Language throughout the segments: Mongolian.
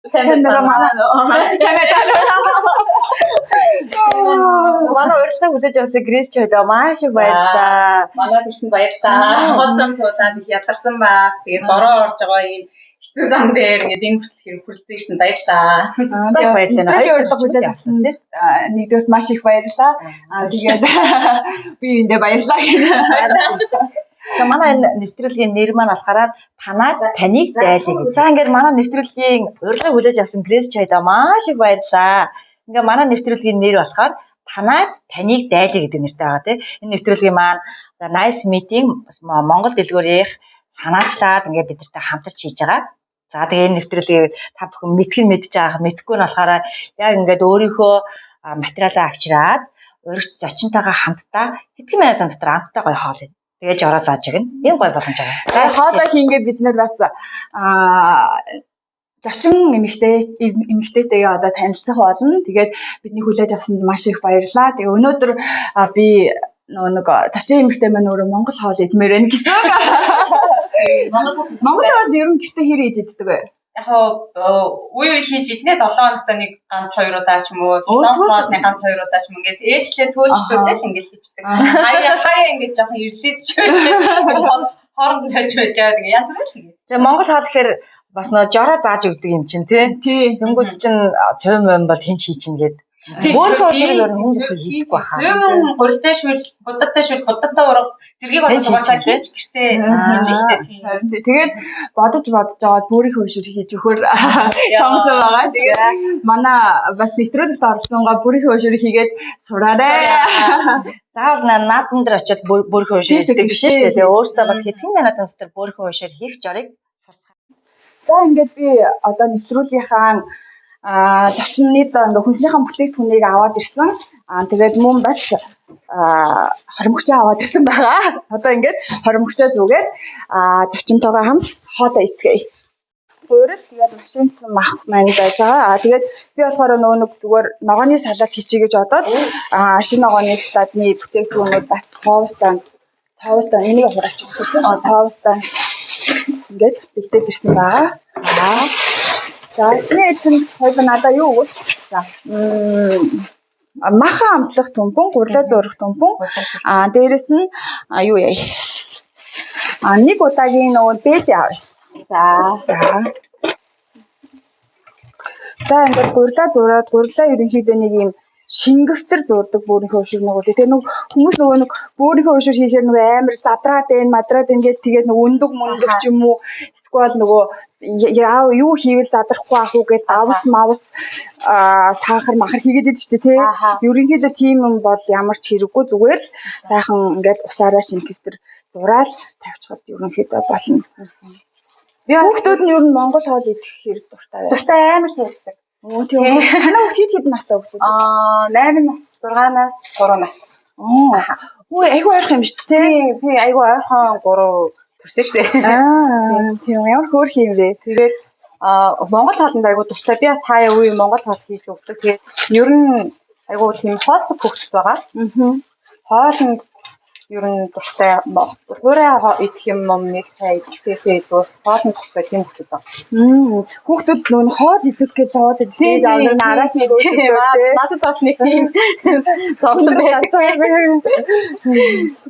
Сайн байна. Манай сайн байна. Манай урилгыг хүлээж авсан Грейс чойдоо маш их баярлалаа. Манад ирсэнд баярлалаа. Хол зам туулаад их ядарсан байх. Тэгээд бороо орж байгаа ийм хэцүү зам дээр ингээд энэ хүртэл хэрэг хүрэлцэн ирсэнд баярлалаа. Тэгээд баярлалаа. Хоёр урилга хүлээж авсан тий. Нэгдүгээрт маш их баярлалаа. Тэгээд би биендээ баярлалаа гэнэ. Тэгээ манай энэ нэвтрүүлгийн нэр маань болохоор танаад таныг зайлъя гэдэг. За ингээд манай нэвтрүүлгийн урилгыг хүлээж авсан Грейс чойдоо маш их баярлалаа. Ингээ манай нэвтрүүлгийн нэр болохоор танаад таныг дайлъя гэдэг нэртэй байгаа тий. Энэ нэвтрүүлгийн маань Nice Meeting Монгол дэлгүүрийнх санаачлаад ингээд бид нартай хамтарч хийж байгаа. За тэгээ энэ нэвтрүүлгийг та бүхэн мэдэх нь мэдж байгаа, мэдэхгүй нь болохоор яг ингээд өөрийнхөө материалаа авчираад урагч зочинтойгоо хамтдаа хэдхэн минутын дотор амттай гоё хоол юм. Тэгээ жороо зааж өгнө. Энэ гоё боломж байгаа. За хоолой хийнгээ бид нар бас зочин эмэгтэйтэйгээ одоо танилцах болно. Тэгээд бидний хүлээж авсанд маш их баярлалаа. Тэгээ өнөөдөр би нөгөө нэг зочин эмэгтэй маань өөрөө Монгол хоол идмээр байна гэсэн. Монгол хоол ер нь гэртээ хэр хийж иддэг вэ? Яг үе үе хийж иднэ 7 хоногт нэг ганц хоёр удаа ч юм уу, солонгос хоол нэг ганц хоёр удаа ч юм ингээс ээжлээ сүүлжлүүлээ л ингээл хийчдэг. Хаяа хаяа ингээд жоохон ирлээч шүү. Хооронд нь хайж байлаа ингээ янз бүр л хийгээд. Тэгээ Монгол хоол гэхээр бас нөө жороо зааж өгдөг юм чинь тий. Тэнгүүд чинь цуйм юм бол хинч хий чинь гээд. Бөөрхөн уушрыг ер нь хүн хийхгүй баха. Цуйм гурилтай шүл, будатай шүл, будатай урга зэргийг бол угаасаа хинч гэртээ хийж штэ тий. Тэгээд бодож жагаад бөөрийнхөө уушрыг хийж өгөхөр сонгосон байгаа. Тэгээд манай бас нэвтрүүлэгт оролцсонгаа бөөрийнхөө уушрыг хийгээд сураарай. Заавал наадан дээр очиод бөөрийнхөө уушрыг хийдэг биш шүү дээ. Тэгээ өөртөө бас хэдхэн минутын дотор бөөрийнхөө уушрыг хийх жорыг сурцгаа. За ингээд би одоо нэвтрүүлгийнхаа зочны ингээ хүнснийхээ бүтээгдэхүүнийг аваад ирсэн. Тэгээд мөн бас хормогчоо аваад ирсэн байгаа. Одоо ингээд хормогчоо зүгээд зочинтойгоо хамт хоолоо идцгээе. Гурил тэгээд машинцсан мах маань байж байгаа. Тэгээд би болохоор нөгөө нэг зүгээр ногооны салат хийчихье гэж бодоод шинэ ногооны салатны бүтээгдэхүүнүүд бас соустай энийг хураачих тийм. Соустай ингээд бэлдээд ирсэн байгаа. За энэ чинь хоёр надаа юу өгөөч? За маха амтлах төмпөн, гурлаа зурах төмпөн. Дээрэс нь юу яа? Нэг удаагийн нөгөө бэлээ авъя. За. За ингээд гурлаа зураад, гурлаа ерөнхийдөө нэг юм шингэвтер зурдаг бөөрийнхөө уушиг нөгөө. Тэгээ нэг хүмүүс нөгөө нэг бөөрийнхөө уушиг хийхээр нөгөө амар задраад байна, мадраад байна гэж тэгээд нөгөө өндөг мөндөг ч юм уу эсвэл нөгөө юу хийвэл задрахгүй ах уу гэж давс мавс сахар махар хийгээд идэв шүү дээ тий. Ерөнхийдөө тийм юм бол ямар ч хэрэггүй, зүгээр л сайхан ингээд усаараа шингэвтер зураал тавьчихад ерөнхийдөө болно. Хүүхдүүд нь ер нь Монгол хоол идэх хэрэг дуртай байна. Дуртай амар суулдаг. Тийм үү. Танай хүүхд хэд хэдэн настай хүүхдүүд? 8 нас, 6 нас, 3 нас. Үгүй айгүй ойрхон юм шүү дээ. Тийм, айгүй ойрхон 3 төрсөн шүү дээ. Тийм ямар хөөрх юм бэ? Тэгээд Монгол хоолнд айгүй дуртай. Би бас хаяа үе Монгол хоол хийж өгдөг. Тэгээд ер нь айгүй тийм хоолсог хүүхдүүд байгаа. Хоолнд ер нь дуртай, хуурай идэх юм нэг сайн идэхээсээ илүү хоолнд дуртай тийм хүүхдүүд байна. Хүүхдүүд нөгөө хоол идэх гэж зовоод идэх. Заавал нь араас нэг өөдөө тийм. Надад бас нэг тийм зовлон байдаг.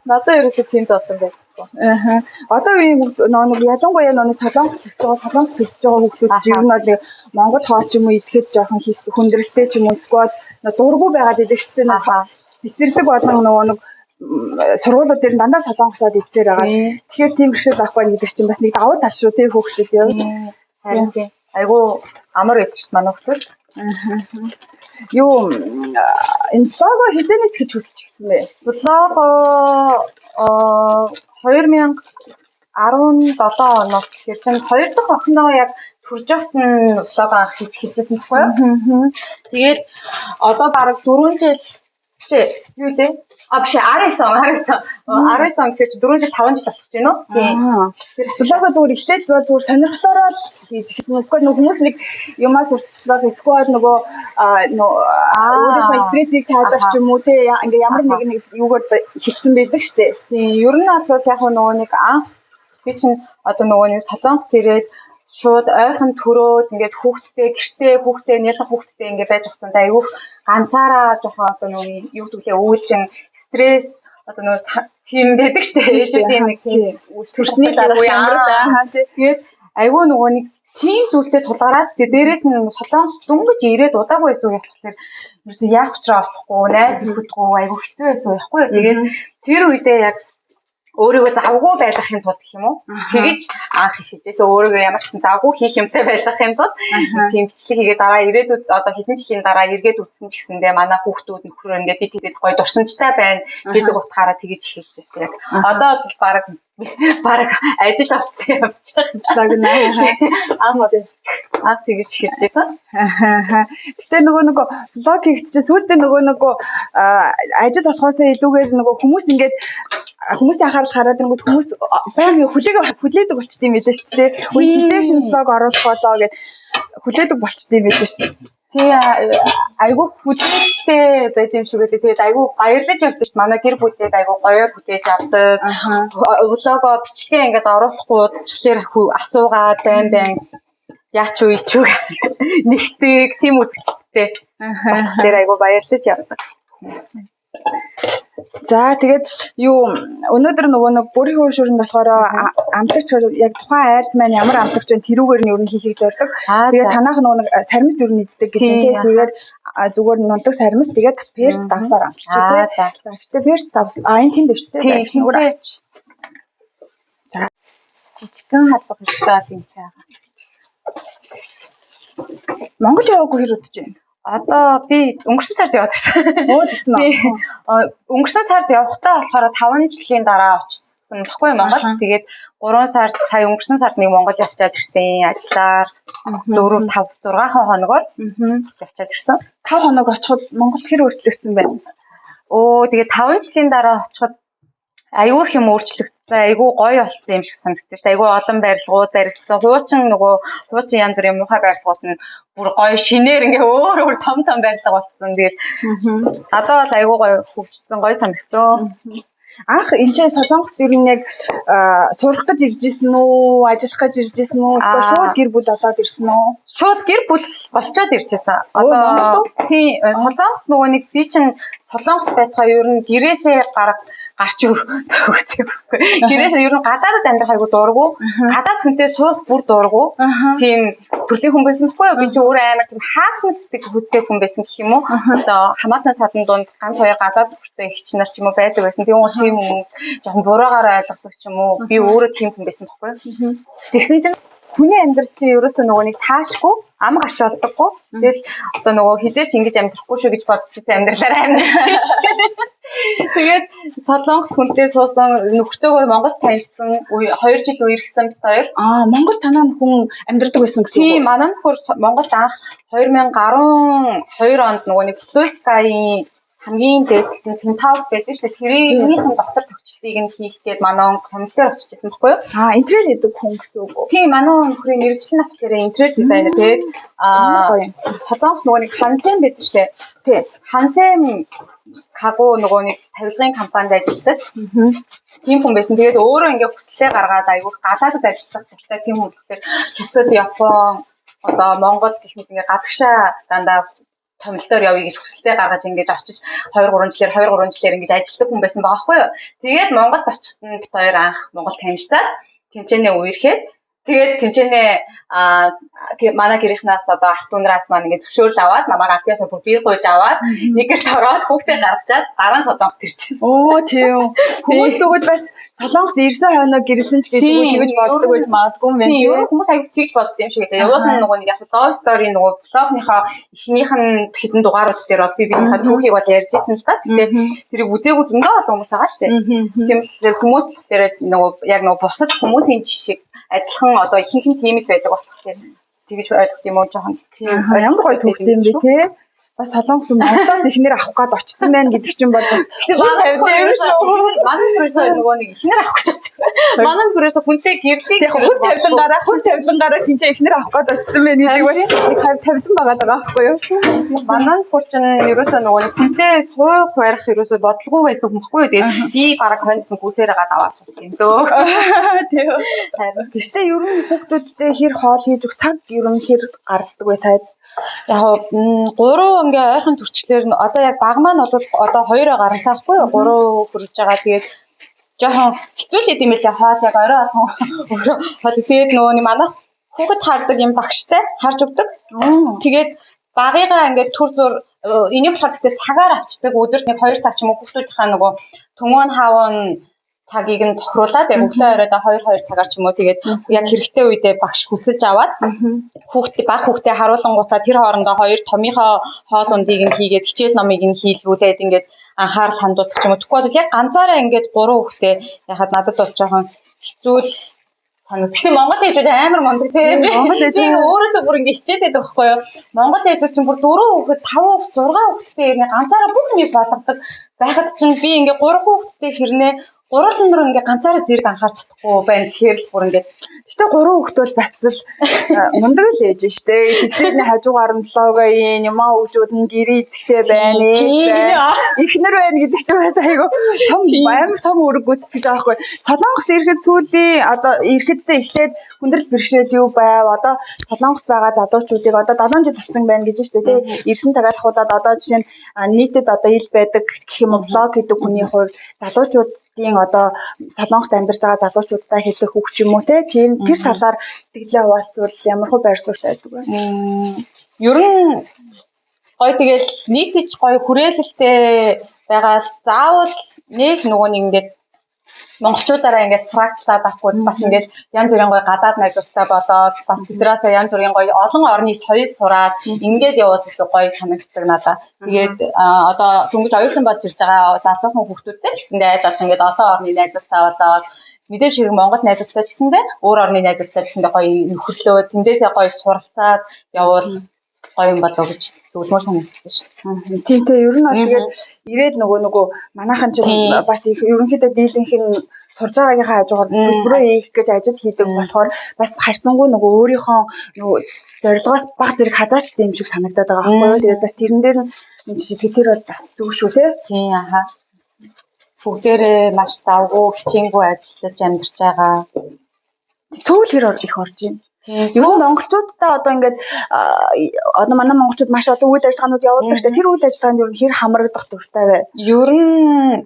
Надад ерөөсөө тийм зовлон байдаг. Одоо үеийн хүүхд нөгөө ялангуяа нөгөө солонгос төсөж байгаа хүүхдүүд ер нь бол Монгол хоол ч юм уу идэхэд жоохон хүндрэлтэй ч юм уу эсвэл дургу байгаад идэг шүү дээ. Цэцэрлэг болон нөгөө нэг сургуулиуд дээр дандаа солонгосоод идсээр байгаа. Тэгэхээр тийм бэрхшээл авахгүй гэдэг чинь бас нэг давуу тал шүү тий хүүхдүүд яа. Харин тийм. Айгуу амар байдаг шүү дээ манай хүүхдүүд. Юу энэ блогоо хэзээ гэж хөтлж гисэн бэ? Блогоо 2017 оноос гэхээр чинь хоёр дахь охиноо яг төрж байхад нь блог анх хийж эхэлжсэн байхгүй юу? Тэгээд одоо бараг 4 жил биш юу лээ? Биш 19 он 19 он гэхээр 4 жил 5 жил болох гэж байна уу? Тийм. Блогоо зүгээр эхлээд зүгээр сонирхлоороо хийж эхэлсэн. Эсвэл нөгөө хүмүүс нэг юмас сурталчлах, эсвэл нөгөө өөрийнхөө стрессийг таалах ч юм уу те ингээ ямар нэг юугаар эхэлсэн байдаг штэ. Тийм. Ер нь бол яг нөгөө нэг анх би чинь одоо нөгөө нэг Солонгост ирээд шууд ойрхон төрөөд ингээд хүүхдтэй гэртээ хүүхдтэй нялх хүүхдтэй ингээд байж хугацаанд айгүйх ганцаараа жоохон одоо нөгөө юу гэдэг лээ үүлжин стресс одоо нөгөө тийм байдаг шүү дээ. Ээжүүдийн нэг тийм төрсний дараа ямар л тэгээд айгүй нөгөө нэг тийм зүйлтэй тулгараад тэгээд дээрэс нь Солонгос дөнгөж ирээд удаагүй байсан үе болохоор ерөөсөө яах учраа олохгүй, найз нөхөдгүй айгүй хэцүү байсан үе байхгүй юу. Тэгээд тэр үедээ яг өөрийгөө завгүй байлгахын тулд гэх юм уу? Тэгэж анх хийжээсээ өөрийгөө ямар ч гэсэн завгүй хийх юмтай байлгахын тулд тийм бичлэг хийгээ дараа ирээдүйд одоо хэдэн жилийн дараа эргээд үзсэн ч гэсэндээ манай хүүхдүүд нөхрөө ингээд би тэдэд гоё дурсамжтай байна гэдэг утгаараа тэгэж хийжээсээ яг. Одоо бол бараг ажил болсон явж байгаа. Анх тэгэж хийжээсэн. Гэтэ нөгөө нэг блог хийх чинь сүүлдээ нөгөө нэг ажил болохоосоо илүүгээр нөгөө хүмүүс ингээд хүмүүсийн анхаарал хараад ирэнгүүт хүмүүс байнга хүлээдэг болчтой юм билээ шүү дээ. Хилээ шинэ блог оруулах болоо гэд хүлээдэг болчтой юм билээ шүү дээ. Тий, айгүй хүлээлттэй байд юм шиг байлээ. Тэгээд айгүй баярлаж явдаг шүү. Манай гэр бүлийг айгүй гоёор хүлээж авдаг. Влого бичлэгээ ингээд оруулахгүй удчихлаар асуугаад байн байн яач уу ичүү нэгдэг тийм үзэгчдтэй. Тэгэхээр айгүй баярлаж явдаг хүмүүс. За тэгээд юу өнөөдөр нөгөө нэг бүрийн хөшүүрэнд болохоор амтлагч яг тухайн айлд маань ямар амтлагч вэ тэрүүгээр нь ер нь хийхийг зорддог. Тэгээд танайх нөгөө нэг сармис ер нь иддэг гэж юм тий. Тэгээд зүгээр нундаг сармис тэгээд перц давсаар амтлагч тий. За гэхдээ перц давс энэ тэнд шүү дээ. Нөгөө за жижигхэн халбах хэрэгтэй юм чи. Монгол яваагүй хэр удаж байна? Одоо би өнгөрсөн сард яваад ирсэн. Өө тэгсэн үү? Өнгөрсөн сард явахдаа болохоор 5 жилийн дараа очсон баггүй юу Монгол. Тэгээд 3 сард сая өнгөрсөн сард нэг Монгол явчаад ирсэн. Ажиллаар 4 5 6 хоногоор явчаад ирсэн. 5 хоног очиход Монголд хэр өөрчлөгдсөн бэ? Өө тэгээд 5 жилийн дараа очиход айгүй их юм өөрчлөгдсөн, айгүй гоё болцсон юм шиг санагдсан шүү дээ. Айгүй олон барилгууд баригдсан. Хуучин нөгөө хуучин янз бүрийн муухай барилгууд нь бүр гоё шинээр ингээ өөр өөр том том барилга болцсон. Тэгэл одоо бол айгүй гоё хөгжсөн, гоё санагдсан. Анх энэ чинь Солонгост ер нь яг сурах гэж ирж исэн үү, ажиллах гэж ирж исэн үү, эсвэл шууд гэр бүл болоод ирсэн үү? Шууд гэр бүл болчоод ирж исэн. Одоо тийм Солонгос нөгөө нэг би чинь Солонгос байтугай ер нь гэрээсээ гарч өгдөг. Гэрээс ер нь гадаадад амьдрах айгу дургу. Гадаад хүнтэй суух бүр дургу. Тийм төрлийн хүн байсан баггүй юу? Би чи өөрөө амар тийм хаакман сэтгэл хөдлөлтэй хүн байсан гэх юм уу? Одоо хамаатан садан дунд ганц хоёр гадаад хүртэй эгч нар ч юм уу байдаг байсан. Тийм үү, тийм хүмүүс жоохон буруугаар ойлгодог ч юм уу. Би өөрөө тийм хүн байсан баггүй юу? Тэгсэн чинь хүний амьдрал чинь ерөөсөө нөгөө нэг таашгүй ам гарч болдоггүй. Тэгэл одоо нөгөө хизээч ингэж амьдрахгүй шүү гэж бодож байсан амьдралаараа амьдрах шүү дээ. Тэгээд Солонгос хүнтэй суусан нөхөртөөгөө Монгол танилцсан 2 жил үерхсэн бит хоёр. Аа, Монгол танаа хүн амьдрдаг байсан гэсэн үг. Тийм, манай нөхөр Монголд анх 2012 онд нөгөө нэг Blue Sky-ийн хамгийн дээд талд нь penthouse байдаг шүү дээ. Тэрийнхэн дотор төгчлөлтийг нь хийх гээд манай он томил дээр очиж исэн баггүй юу? Аа, интерьер хийдэг хүн гэсэн үг үү? Тийм, манай нөхрийн мэргэжил нь болохоор интерьер дизайнер. Тэгээд Солонгос нөгөө нэг Хансен байдаг шүү дээ. Тий. Хансен кагу нөгөө нэг тавилгын компанид ажилладаг. Тийм хүн байсан. Тэгээд өөрөө ингээ хүсэлтээ гаргаад айгүйх гадаадад ажиллах дуртай тийм хүн болохоор Хятад, Япон, одоо Монгол гэх мэт ингээ гадагшаа дандаа томил дээр явъя гэж хүсэлтээ гаргаж ингэж очиж 2 3 жилээр 2 3 жилээр ингэж ажилладаг хүн байсан байгаа байхгүй юу. Тэгээд Монголд очиход нь бит хоёр анх Монгол танилцаад тэнцэнэ үерхэд тэгээд тэнцэнэ манай гэрийнхнаас одоо ах дүү нараас маань ингэ зөвшөөрөл аваад намайг аль биесээр бүр бие гуйж аваад нэг гэрт ороод хүүхдээ гаргачаад дараа нь Солонгост ирчихсэн. Оо тийм. Хүмүүс тэгвэл бас Солонгост ирсэн хойноо гэрэлсэн ч гэдэг үү тэгэж боддог байж магадгүй юм байна. Тийм, ер нь хүмүүс аяг тэгж боддог юм шиг байлаа. Явуулсан нөгөө нэг яг love story нөгөө блогныхоо эхнийх нь хэдэн дугаарууд дээр бол би биенийхээ түүхийг бол ярьж ирсэн л та. Гэтэ тэрийг үзээгүй зөндөө олон хүмүүс байгаа шүү дээ. Тийм л хүмүүс л болохоор нөгөө яг нөгөө бусад хүмүүсийн жишг адилхан одоо ихэнх нь тийм л байдаг болохоор тэгэж ойлгох юм уу жоохон тийм ямар гоё түүхтэй юм бэ те. Бас Солонгос Монголоос эхнэр авах гээд очсон байна гэдэг чинь бол бас манай тавилан юм шүү. Манай нөхрөөсөө нөгөө нэг эхнэр авах гэж очсон. Манай нөхрөөсөө хүнтэй гэрлийг хүн тавилангаараа тэнцээ эхнэр авах гээд очсон байна гэдэг бас нэг тавилан байгаа даа байхгүй юу? Манай нөхөр чинь ерөөсөө нөгөө нэг хүнтэй суух барих ерөөсөө бодлого байсан хүн байхгүй юу? Тэгээд би бараг хойноос нь гүсээр гаад аваа суусан юм дөө. Тийм. Гэхдээ ер нь хүүхдүүдтэй хэр хоол хийж өгөх цаг ер нь хэр гардаг вэ таад? Яг гурав ингээ ойрхон төрчлөөр нь одоо яг баг маань бол одоо 2-оо гарансаа байхгүй юу? 3 хүрж байгаа. Тэгээд жоохон хэцүү л идэм байлээ хоол яг орой болгон өөрөө хоол. Тэгээд нөгөө нэг манайх хүүхэд хардаг юм багштай харж өгдөг. Тэгээд багыгаа ингээд түр зур энийг болохоор гэхдээ цагаар авчдаг. Өдөрт нэг 2 цаг ч юм уу хүүхдүүдийнхаа нөгөө төмөн хаавн цагийг нь тохируулаад яг өглөө оройдоо 2 цагаар ч юм уу тэгээд яг хэрэгтэй үедээ багш хүсэж аваад хүүхдээ баг хүүхдээ харуулангуудаа тэр хоорондоо хоёр томынхоо хоол ундыг нь хийгээд хичээл номыг нь хийлгүүлээд ингээд анхаарал хандуулах ч юм уу. Тэгэхгүй бол яг ганцаараа ингээд 3 хүүхдээ яхад надад бол жоохон хэцүү л санагд. Гэтэ Монгол ээжүүд амар мундаг тийм. Монгол ээж өөрөөсөө бүр ингээд хичээд байдаг байхгүй юу? Монгол ээжүүд чинь бүр 4 хүүхэд, 5 хүүхэд, 6 хүүхэдтэй ирнэ ганцаараа бүх юмыг болгодог байхад чинь би ингээд 3 хүүхэдтэй хэрнээ гурлан руу ингээ ганцаараа зэрэг анхаарч чадахгүй байна гэхээр л бүр ингээд. Гэтэ 3 хүүхэд бол бас л мундаг л ээж штэ. Тэгэхээр нэг хажуугаар нь блогоо ийн юмаа хөгжүүлнэ, гэрээ эзэгтэй байна, ээж байна, эхнэр байна гэдэг чинь бас айгу том амар том үүрэг гүйцэтгэж байгаа байхгүй. Солонгос ирэхэд сүүлийн одоо ирэхэдтэй эхлээд хүндрэл бэрхшээл юу байв? Одоо Солонгос байгаа залуучуудыг одоо 7 жил болсон байна гэж штэ тий. Ирсэн цагаас ахуулаад одоо жишээ нь нийтэд одоо ил байдаг гэх юм уу блог гэдэг хүний хувьд залуучуудын одоо Солонгост амьдарч байгаа залуучуудтай хэлэх үг ч юм уу те тийм тэр талаар сэтгэлээ хуваалцвал ямар хөө байр суурьтай байдаг вэ? Ер нь гоё тэгэл нийтж гоё хүрээлэлтэй байгаа л заавал нэг нөгөө нэг ингээд монголчуудаараа ингээд фракцлаад авахгүй бас ингээд янз бүрийн гоё гадаад найзуудтай болоод бас тэднээсээ янз бүрийн гоё олон орны соёл сураад ингээд яваад илүү гоё санагддаг надаа. Тэгээд одоо дөнгөж оюутан болж ирж байгаа залуухан хүүхдүүдтэй ч гэсэндээ айл болох ингээд олон орны найзуудтай болоод мэдээж хэрэг Монгол найзуудтай ч гэсэндээ өөр орны найзуудтай ч гэсэндээ гоё нөхөрлөө тэндээсээ гоё суралцаад явуул гоё юм болов гэж зөвлөмөр санагдсан шүү. Тийм тийм ер нь бас тэгээд ирээд нөгөө манайхан чинь бас их ерөнхийдөө дийлэнх нь сурж байгаагийнхаа хажуугаар төлбөрөө хийх гэж ажил хийдэг болохоор бас харьцангуй нөгөө өөрийнхөө нөгөө зорилгоос баг зэрэг хазаачтай юм шиг санагдаад байгаа байхгүй юу. Тэгээд бас тэрэн дээр нь жишээлбэл тэр бол бас зөв шүү те. Тийм аха. Бүгдээрээ маш завгүй, хичээнгүй ажиллаж амьдарч байгаа. Сүүл хэр их орж байна. Ер нь монголчуудтай одоо ингээд одоо манай монголчууд маш олон үйл ажиллагаанууд явуулдаг шүү дээ. Тэр үйл ажиллагаанд ер нь хэр хамрагдах дуртай вэ? Ер нь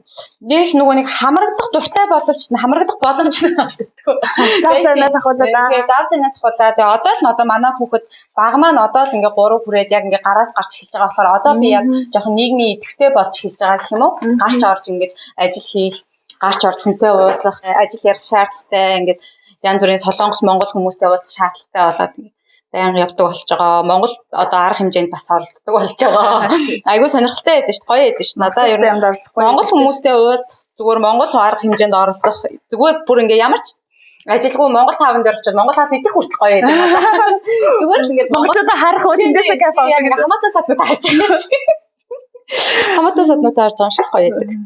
нэг нөгөө нэг хамрагдах дуртай боловч хамрагдах боломж нь олддог. Зав зайнаас ахуулаад аа. Тэгээ зав зайнаас ахуулаад тэгээ одоо л одоо манай хүүхэд баг маань одоо л ингээд 3 хүрээд яг ингээд гараас гарч эхэлж байгаа болохоор одоо би яг жоохон нийгмийн идэвхтэй болж эхэлж байгаа гэх юм уу? Гарч орж ингээд ажил хийх, гарч орж хүнтэй уулзах, ажил ярих шаардлагатай ингээд янз бүрийн Солонгос Монгол хүмүүстэй уулзах шаардлагатай болоод байнга явдаг болж байгаа. Монгол одоо арга хэмжээнд бас оролцдог болж байгаа. Айгуу сонирхолтой байдаг шүү дээ. Гоё байдаг шүү. Надаа ер нь Монгол хүмүүстэй уулзах зүгээр Монгол арга хэмжээнд оролцох зүгээр бүр ингээ ямар ч ажилгүй Монгол таавн дээр очиод Монгол хаал идэх хүртэл гоё байдаг надаа. Зүгээр л ингээд монголчуудаа харах уу тэндээсээ кайф авдаг. Яг хамаатай саднууд харж байгаа юм шиг. Хамаатай саднууд харж байгаа юм шиг гоё байдаг.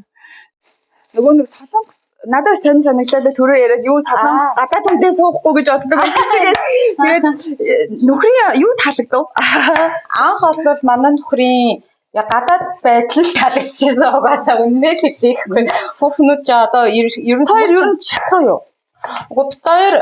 Нөгөө нэг Солонгос надад сонь санагдлаа түрүү яриад юу Солонгос гадаад хүнтэй суухгүй гэж боддог байсан чигээд тэгээд нөхрийн юу таалагдав? Анх бол манай нөхрийн яг гадаад байдал нь таалагдчихсан угаасаа үннээ л хэлээхгүй. Хүүхнүүд ч одоо ер нь хоёр ер нь чацуу юу? Үгүй бит хоёр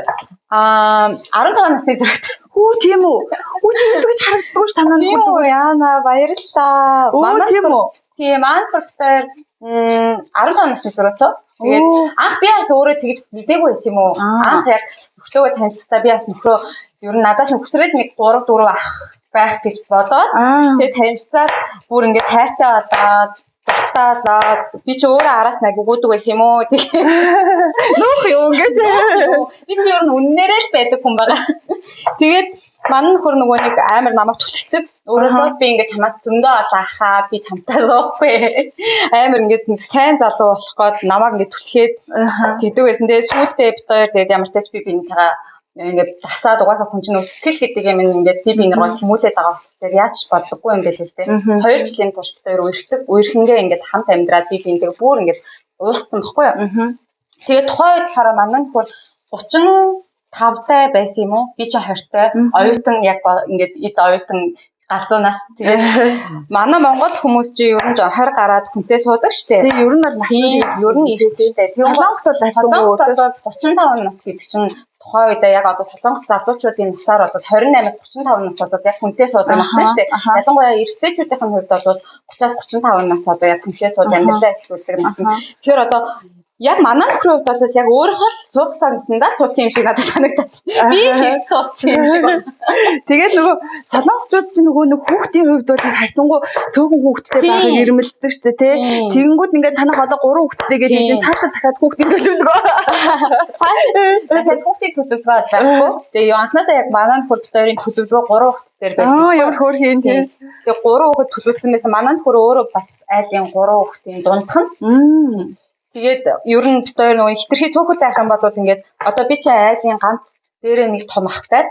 15 насны зэрэгтэй. Хүү тийм үү? Үгүй тийм гэж харагддаггүй ш танаа нөхөр. Тийм үү яана баярлалаа. Манай тийм үү? Тийм анх бит хоёр 15 насны зөрөөтөө. Тэгээд анх би бас өөрөө тэгж мдээгүй байсан юм уу? Анх яг нөхрөөгөө танилцсаа би бас нөхрөө ер нь надаас нөхсрээд нэг 3 4 ах байх гэж бодоод тэгээд танилцаад бүр ингээд хайртай болоод дуртай болоод би чи өөрөө араас нэг өгөөдөг байсан юм уу? Тэгээд нүүх юм гэж би чи ер нь үннээрээ л байдаг хүн байгаа. Тэгээд манай нөхөр нөгөө нэг амар намайг түлхдэг. Өөрөөсөө би ингээд чамаас зөндөө олон ахаа би чамтай суухгүй. Амар ингээд нэг сайн залуу болох гээд намайг ингээд түлхээд тэгдэг байсан. Тэгээд сүүлдээ бит хоёр тэгээд ямар ч тач би биенийхээ Ингээд засаад угаасаа хүн чинь сэтгэл гэдэг юм ингээд би бинэр бол хэмүүлээд байгаа болохоор яаж болдоггүй юм бэлээ л дээ. 2 жилийн турш бид хоёр үерхдэг. Үерхэнгээ ингээд хамт амьдраад би биентэйг бүр ингээд ууссан баггүй юу. Тэгээд тухайн үед болохоор манай нөхөр 35 тай байсан юм уу? Би чинь 20 тай. Оюутан яг ингээд эд оюутан галзуу нас. Тэгээд манай монгол хүмүүс чи ер нь 20 гараад хүнтэй суудаг штэ. Тийм ер нь бол насны ер нь ирж штэ. Солонгос бол харьцангуй 35 нас гэдэг чинь тухайн үедээ яг одоо солонгос залуучуудын насаар бол 28-аас 35 нас бол яг хүнтэй суудаг нас нь штэ. Ялангуяа эрэгтэйчүүдийн хувьд бол 30-аас 35 нас одоо яг хүнтэй сууж амьдралаа эхлүүлдэг нас нь. Тэгэхээр одоо яг манай нөхрийн хувьд бол яг өөрийнхөө л суух ёстой насандаа суудсан юм шиг надад санагдаад. Би эрт суудсан юм шиг байна. Тэгээд нөгөө солонгосчууд чинь нөгөө нэг хүүхдийн хувьд бол харьцангуй цөөхөн хүүхэдтэй байхыг ирмэлдэг шүү дээ, тий. Тэгэнгүүт ингээд танах одоо 3 хүүхэдтэй гэдэг чинь цаашаа дахиад хүүхдийн төлөвлөгөө. Цаашаа дахиад хүүхдийн төлөвлөгөө байхгүй. Тэгээ анхнаасаа яг манай нөхөр бид хоёрын төлөвлөгөө 3 хүүхэд дээр байсан. Аа ямар хөөрхөн тий. Тэгээ 3 хүүхэд төлөвлөсөн байсан. Манай нөхөр өөрөө бас айлын 3 хүүхдийн дундх нь. Тэгээд ер нь бид хоёр нөгөө хитрхи цөөхөл байх юм бол ингээд одоо би чи айлын ганц дээрээ нэг том ахтай.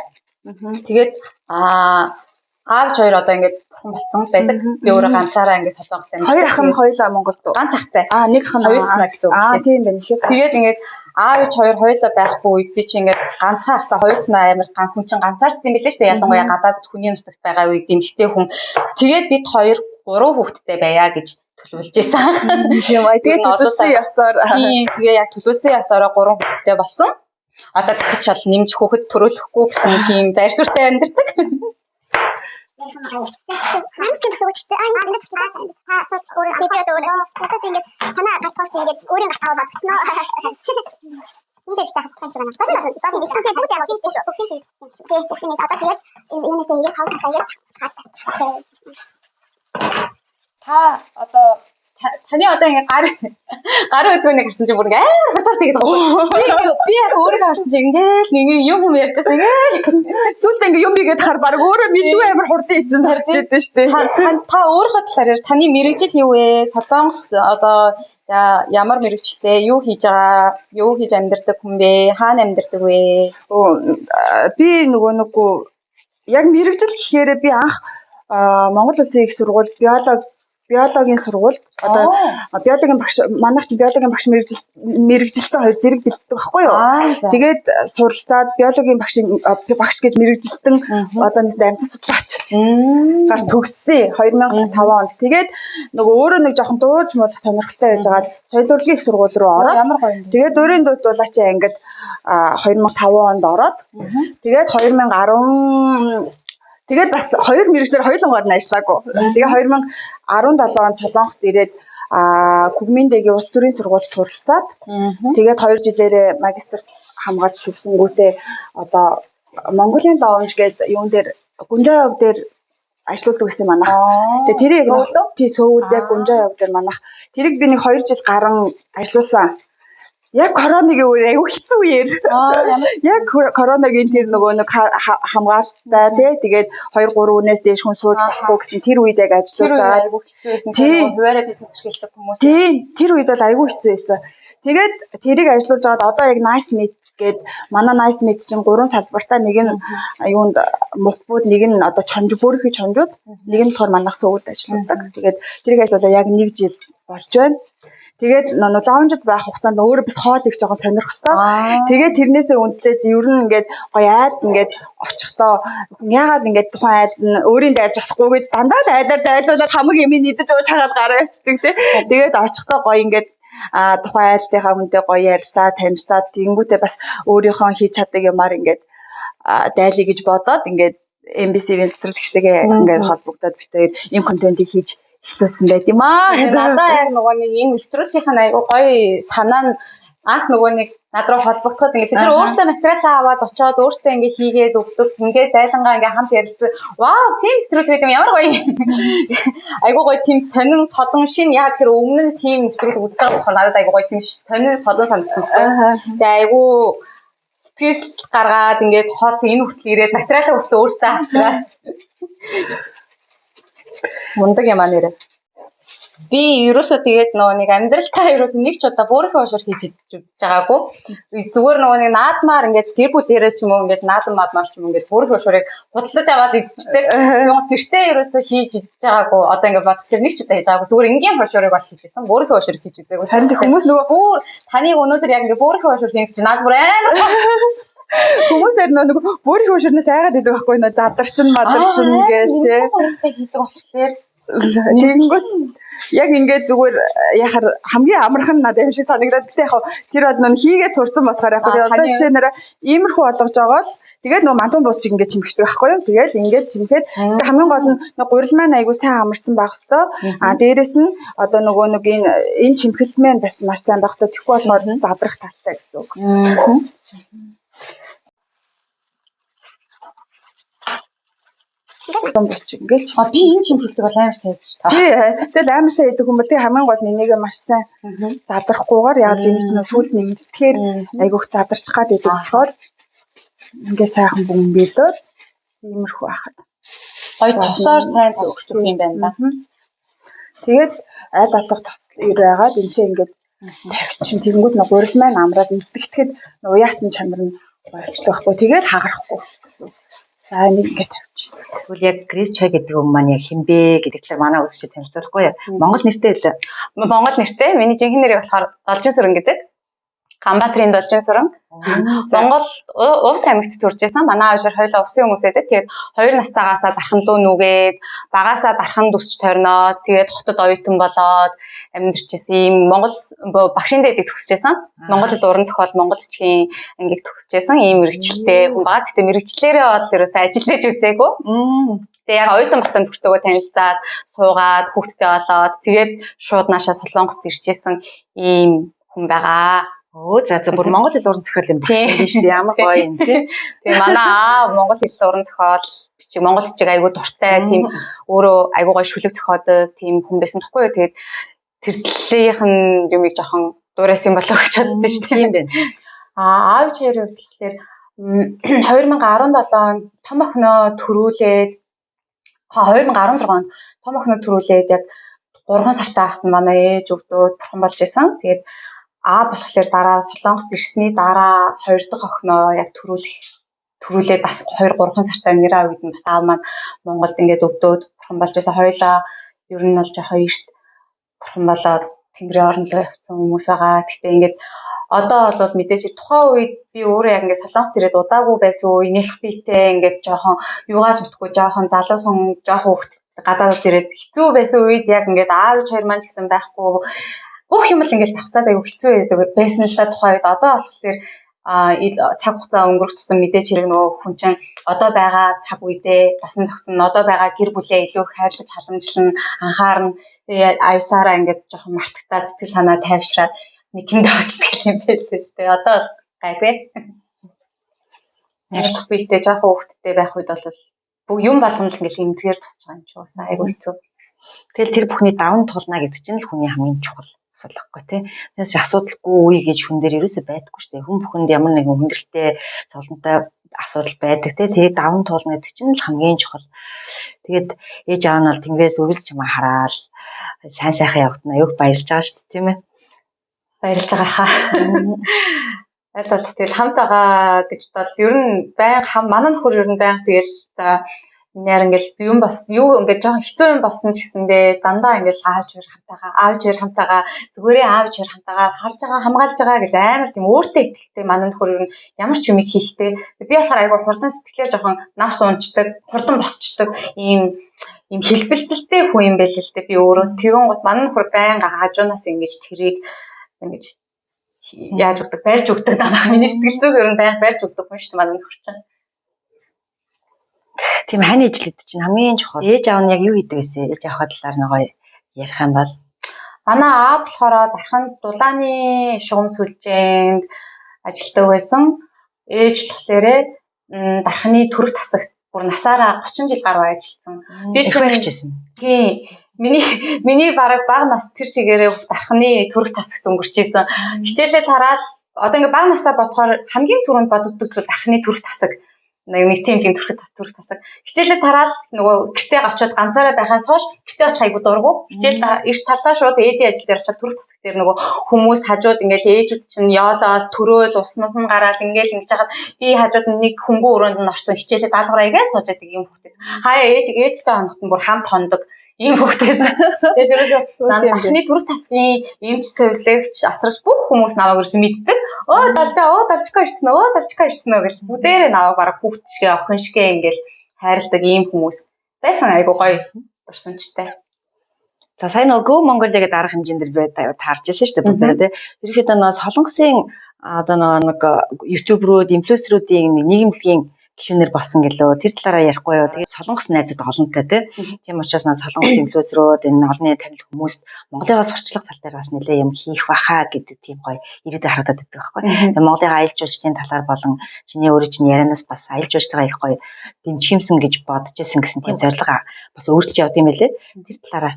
Тэгээд аав хоёр одоо ингээд бурхан болцсон байдаг. Би өөрөө ганцаараа ингээд Солонгост амьдардаг. Хоёр ах нь хоёулаа Монголд уу? Ганц ахтай. Аа нэг ах нь хоёулаа гэсэн үг. Аа тийм байна. Тэгээд ингээд аав ич хоёр хоёулаа байхгүй үед би чи ингээд ганцхан ахтай хоёулаа амар ган хүн чинь ганцаардсан юм билээ шүү дээ. Ялангуяа гадаадд хүний нутагт байгаа үед эмэгтэй хүн. Тэгээд бид хоёр 3 хүүхэдтэй байя гэж төлөвлөж байсан. Тийм аа. Тэгээд төлөвлөсөн ёсоор тийм тэгээ яг төлөвлөсөн ёсоороо 3 хүүхэдтэй болсон. Одоо тэгч бол нэмж хүүхэд төрүүлэхгүй гэсэн тийм байр суурьтай амьдардаг. Та одоо таны одоо ингээ гар хөдөлгөөнийг харсан чинь бүр ингээ амар хурдаар тэгээд байгаа. Би яг өөрийгөө харсан чинь ингээл нэг юм юм ярьжсэн ингээл. Сүүлд ингээ юм игээд хар баг өөрөө мэдгүй амар хурдан эзэн харж идэв шүү дээ. Та өөрийнхөө талаар ярьж таны мэргэжил юу вэ? Солонгос одоо ямар мэргэжилтэй, юу хийж байгаа, юу хийж амьдардаг хүн бэ? Хаана амьдардаг вэ? Би нөгөө нэггүй яг мэргэжил гэхээр би анх Монгол Улсын их сургуульд биологийн сургуульд одоо биологийн багш манайх чинь биологийн багш мэргэжилтэн хоёр зэрэг бэлддэг байхгүй юу? Тэгээд суралцаад биологийн багш гэж мэргэжилтэн одоо нэг амьтан судлаач гар төгссөн 2005 онд. Тэгээд нөгөө өөрөө нэг жоохон дуулж муулах сонирхолтой байж байгаад соёл урлагийн их сургууль руу ороод тэгээд өөрийн дуудуулаачийн ангид 2005 онд ороод тэгээд 2010 тэгээд бас хоёр мэргэжлээр хоёулангаар нь ажиллаагүй. Тэгээ 2017 онд Солонгост ирээд Күгминдэгийн улс төрийн сургуульд суралцаад тэгээд 2 жилээрээ магистр хамгаалж төгсөнгүүтээ одоо Монголын лоунж гэдэг юун дээр Гүнжаа яв дээр ажиллаулдаг гэсэн манайх. Тэгээ тэрийг тий Сөүлд яг Гүнжаа яв дээр манайх. Тэрийг би нэг 2 жил гарan ажиллуулсан. Яг коронагийн үеэр айгүй хэцүү үеэр. Яг коронагийн тэр нөгөө нэг хамгаалттай тий тэгээд 2 3 үнээс дээш хүн сууж болохгүй гэсэн тэр үед яг ажиллаж байгаа. Айгүй хэцүү байсан. Тэр хуваараа бизнес эрхэлдэг хүмүүс. Тий тэр үед бол айгүй хэцүү байсан. Тэгээд тэрийг ажиллуулж байгаад одоо яг Nice Meat гээд манай Nice Meat чинь 3 салбартаа нэг нь юунд мукбууд, нэг нь одоо чонж бөөрийнхий чонжууд, нэг нь болохоор манайх Сөүлд ажилладаг. Тэгээд тэрийг ажиллуулаа яг 1 жил болж байна. Тэгээд лаунжид байх хугацаанд өөрөө бас хоол их жоохон сонирхолтой. Тэгээд тэрнээсээ үндэслээд ер нь ингээд гоё айлд ингээд очихдоо яагаад ингээд тухайн айлд нь өөрийн дайлж болохгүй гэж дандаа л айлаар дайлуулаад хамаг юм идэж ууж хагаад гараа явчихдаг тий. Тэгээд очихдоо гоё ингээд тухайн айлтынхаа хүнтэй гоё ярилцаа, танилцаад тэгэнгүүтээ бас өөрийнхөө хийж чаддаг юмар ингээд дайлъя гэж бодоод ингээд MBC-ийн цэцэрлэгчтэйгээ ингээд холбогдоод бид хоёр ийм контентыг хийж эхлүүлсэн байт юм аа. Надаа яг нөгөө нэг энэ нэвтрүүлгийнх нь айгу гоё санаа нь анх нөгөө нэг над руу холбогдоход ингээд бид нар өөрсдөө материалаа аваад очиод өөрсдөө ингээд хийгээд өгдөг. Ингээд дайлангаа ингээд хамт ярилцсан. Вау, тийм нэвтрүүлэг гэдэг юм ямар гоё. Айгу гоё тийм сонин содон шин яг тэр өмнө нь тийм нэвтрүүлэг үзэж байгаа болохоор надад айгу гоё тийм сонин содон санагдсан. Тэгээ айгу сэтгэл гаргаад ингээд хоол энэ хүртэл ирээд материалаа хүртэл өөрсдөө авчираа. Мундаг юм аа нэрээ. Би ерөөсөө тэгээд нөгөө нэг амьдралтаа ерөөсөө нэг ч удаа бөөрийнхөө уушуур хийж идэж үзэж байгаагүй. Зүгээр нөгөө нэг наадмаар ингээд гэр бүлээрээ ч юм уу ингээд наадам маадмаар ч юм уу ингээд бөөрийнхөө уушуурыг худалдаж аваад идчихдэг. Тэгээд гэртээ ерөөсөө хийж идэж байгаагүй. Одоо ингээд бодохлоор нэг ч удаа хийж байгаагүй. Зүгээр энгийн хошуурыг бол хийжсэн. Бөөрийнхөө уушуурыг хийж үзээгүй. Харин хүмүүс нөгөө бүр таныг өнөөдөр яг ингээд бөөрийнхөө уушуур хийх чинь наад бүр амар Хүмүүсээр нөгөө бөөрийнхөө уушуурнаас айгаад идэг байхгүй нөө задарчин мадарчин гээл тий. Хийдэг болохоор тэгэнгүүт яг ингээд зүгээр яхаар хамгийн амархан надад юм шиг санагдаад. Гэтэ яг тэр бол нөө хийгээд сурцсан болохоор яг одоо жишээ нэрэ иймэрхүү болгож байгаа л тэгээд нөө мантун бууз чиг ингээд чимхдэг байхгүй юу. Тэгэл ингээд чимхэд хамгийн гол нь гурил маань айгуу сайн амарсан байх хэвээр. А дээрэс нь одоо нөгөө нэг энэ чимхэл маань бас маш сайн байх хэвээр. Тэгэхгүй болохоор задрах талтай гэсэн үг. Боч ингээл би энэ шимхэлдэг бол амар сайн байдаг шүү дээ. Тий. Тэгэл амар сайн идэг хүн бол тий хамгийн гол нь энийг маш сайн задрахгүйгээр яг л энэ чинь сүүлд нь илтгэхээр айгүйх задарчих гад идэг болохоор ингээ сайхан бөмбөлөөд иймэрхүү байхад. Гоё тосоор сайн тосчих юм байна да. Тэгээд аль алга тос байгаад энэ чинь ингээд тавьчин тэгэнгүүт нэг гурил маань амраад илтгэхэд уяатан чанар нь болчихдог байхгүй. Тэгээд хагарахгүй гэсэн. За энийг ингээд тавьчих. Тэгвэл яг Грейс Чой гэдэг хүн маань яг хэн бэ гэдэг талаар манай үзэгчид танилцуулахгүй юу? Монгол нэртэй лээ. Монгол нэртэй. Миний жинхэнэ нэрийг болохоор Должин сүрэн гэдэг. Ганбаатарын Должин сүрэн. Монгол Увс аймагт төрж исэн. Манай аав шар хоёулаа Увсын хүмүүс байдаг. Тэгээд 2 настайгаасаа дархан руу нүгээд, багасаа дархан дүсч торноод, тэгээд хотод оюутан болоод амьдарч исэн. Ийм Монгол багшийн дэдийг төгсөж исэн. Монгол хэл уран зохиол, Монгол бичгийн ангийг төгсөж исэн. Ийм мэрэгчлээ хүн байгаа. Гэтэ мэрэгчлэрээ бол ерөөсөө ажиллаж үзээгүй. Тэгээ яг оюутан багтаа нөхөртөөгөө танилцаад, суугаад, хүүхэдтэй болоод, тэгээд шууд наашаа Солонгост ирчихсэн ийм хүн байгаа. Өө за за бүр Монгол хэл уран зохиол юм багш юм шүү дээ. Ямар гоё юм тий. Тэгээ манай аав Монгол хэл уран зохиол бичиг, Монгол бичиг айгуу дуртай, тийм өөрөө айгуу гоё шүлэг зохиодог тийм хүн байсан тоххой юу. Тэгээд тэр талынх нь юмыг жоохон дуурайсан болоо гэж боддоо шүү дээ. Тийм байна. Аа аав хоёрын хувьд болохоор 2017 онд том охиноо төрүүлээд 2016 онд том охиноо төрүүлээд яг 3 сартай байхад манай ээж өвдөөд бурхан болж исэн. Тэгээд Аа болохоор дараа Солонгост ирсний дараа хоёр дахь охиноо яг төрүүлээд бас 2 3 сартай нэр аав гэдэг нь бас аав маань Монголд ингээд өвдөөд бурхан болж исэн. Хоёулаа ер нь бол жоохон эрт бурхан болоод Тэнгэрийн орон руу явцсан хүмүүс байгаа. Гэхдээ ингээд одоо бол мэдээж тухайн үед би өөрөө яг ингээд Солонгост ирээд удаагүй байсан үе нэлэх биетэй ингээд жоохон юугаас утгүй жоохон залуухан жоохон хөвгт гадаадд ирээд хэцүү байсан үед яг ингээд аав ээж хоёр маань ч гэсэн байхгүй бүх юм л ингээд тавцаад айгүй хэцүү байдаг байсан л та тухайн үед. Одоо болохоор цаг хугацаа өнгөрөх тусам мэдээж хэрэг нөгөө хүн чинь одоо байгаа цаг үедээ дасан зогцсон одоо байгаа гэр бүлээ илүү их хайрлаж халамжлан анхаарна. Тэгээ аясаараа ингээд жоохон мартагтаа сэтгэл санаа тайвшраад нэг хиндэ очдог юм байлээ. Тэгээ одоо бол гайгүй. Ярьх биетэй жоохон хүүхэдтэй байх үед бол бүх юм болгоно л ингээд эмзгээр тусч байгаа юм чи уусаа айгүй хэцүү. Тэгэл тэр бүхний даван тулна гэдэг чинь л хүний хамгийн чухал асуудал байхгүй тий. Тэгээс асуудалгүй үе гэж хүн дээр ерөөсөй байдаггүй шүү дээ. Хүн бүхэнд ямар нэгэн хүндрэлтэй, зовлонтой асуудал байдаг тий. Тэрийг даван туулна гэдэг чинь л хамгийн чухал. Тэгээд ээж аав нь бол тэнгэрээс үргэлж чамаа хараал сайн сайхан явагдана. Аюух баярлж байгаа шүү дээ, тийм ээ. Баярлж байгаа хаа. Аль бол тэгэл хамт байгаа гэж бол ер нь байнга манай нөхөр ер нь байнга тэгэл за миний яар ингээл юм бас юу ингээд жоохон хэцүү юм болсон ч гэсэндээ дандаа ингээл аав чир хамтаага, аав чир хамтаага, зүгээрээ аав чир хамтаага харж байгаа, хамгаалж байгаа гэл амар тийм өөртөө ихтэй манай нөхөр ер нь ямар ч юм хийхдээ би болохоор айгүй хурдан сэтгэлээр жоохон навс унцдаг, хурдан босчдөг ийм хэлбэлзэлтэй хүн юм байл л дээ би өөрөө. Тэгэн гут манай нөхөр байнга хажуунаас ингэж тэрийг ингэж яаж өгдөг, барьж өгдөг намайг. Миний сэтгэл зүг ер нь байнга барьж өгдөг хүн шүү дээ манай нөхөр чинь. Тийм хань ижлүүд чинь хамгийн чухал. Ээж аав нь яг юу хийдэг вэ? Ээж аавхаа талаар нэг гоё ярих юм бол манай аав болохоор дарханд дулааны шугам сүлжээнд ажилтдаг байсан. Ээж болохоор дарханы төрөх тасагт бүр насаараа 30 жил гаруй ажилласан. Би ч барьчихсан. Тийм. Миний бараг бага нас тэр чигээрээ дарханы төрөх тасагт өнгөрч исэн. Хичээлээ тараал одоо ингээ бага насаа бодохоор хамгийн түрүүнд бодогддог зүйл дарханы төрөх тасаг. Нэгдсэн эмнэлгийн төрөх тас төрөх тасаг. Хичээлээ тараал нөгөө гэртээ очиод ганцаараа байхаас хойш гэртээ очих айгу дургу. Хичээл эрт тарлаа шууд ээжийн ажил дээр очиод төрөх тасаг дээр нөгөө хүмүүс хажууд ингээл ээжүүд чинь ёолоол төрөөл ус мус нь гараал ингээл ингэж хахад би хажууд нэг хөнгөн өрөөнд нь орсон хичээлээ даалгавраа игээ сууж байдаг юм хүүхдээс. Хаяа ээж ээжтэй хоногт нь бүр хамт хондог ийм хүүхдээс. Тэгээд ерөөсөө анхны төрөх тасгийн эмч сувилагч асрагч бүх хүмүүс намайг ерөөсөө мэддэг. Өө далжаа, өө далжгаа ирсэн өө далжгаа ирсэн өө гэл бүгдээрээ намайг бараг хүүхд шигээ охин шигээ ингээл хайрладаг ийм хүмүүс байсан айгу гоё дурсамжтай. За сайн нөгөө Go Mongolia гэдэг арга хэмжээнд дэр би таарч ирсэн шүү дээ бүгдээрээ тий. Ерөнхийдөө нөгөө Солонгосын одоо нөгөө нэг ютуберүүд, инфлюенсерүүдийн нийгэмлэгийн гишүүнээр болсон гэлөө. Тэр талаараа ярихгүй юу. Тэгээд Солонгос найзууд олонтой тий. Тийм учраас наа Солонгос инфлюенсерүүд энэ олонний танил хүмүүст Монголыгоо сурчлах тал дээр бас нэлээ юм хийх баха гэдэг тийм гоё ирээдүй харагдаад байдаг байхгүй. Тэгээд Монголын аялал жуулчдын талаар болон чиний өөрөө чинь ярианаас бас аялал жуулчдаа их гоё дэмжих юмсан гэж бодож исэн гэсэн тийм зорилго бас өөрчилж явд юм байлээ. Тэр талаараа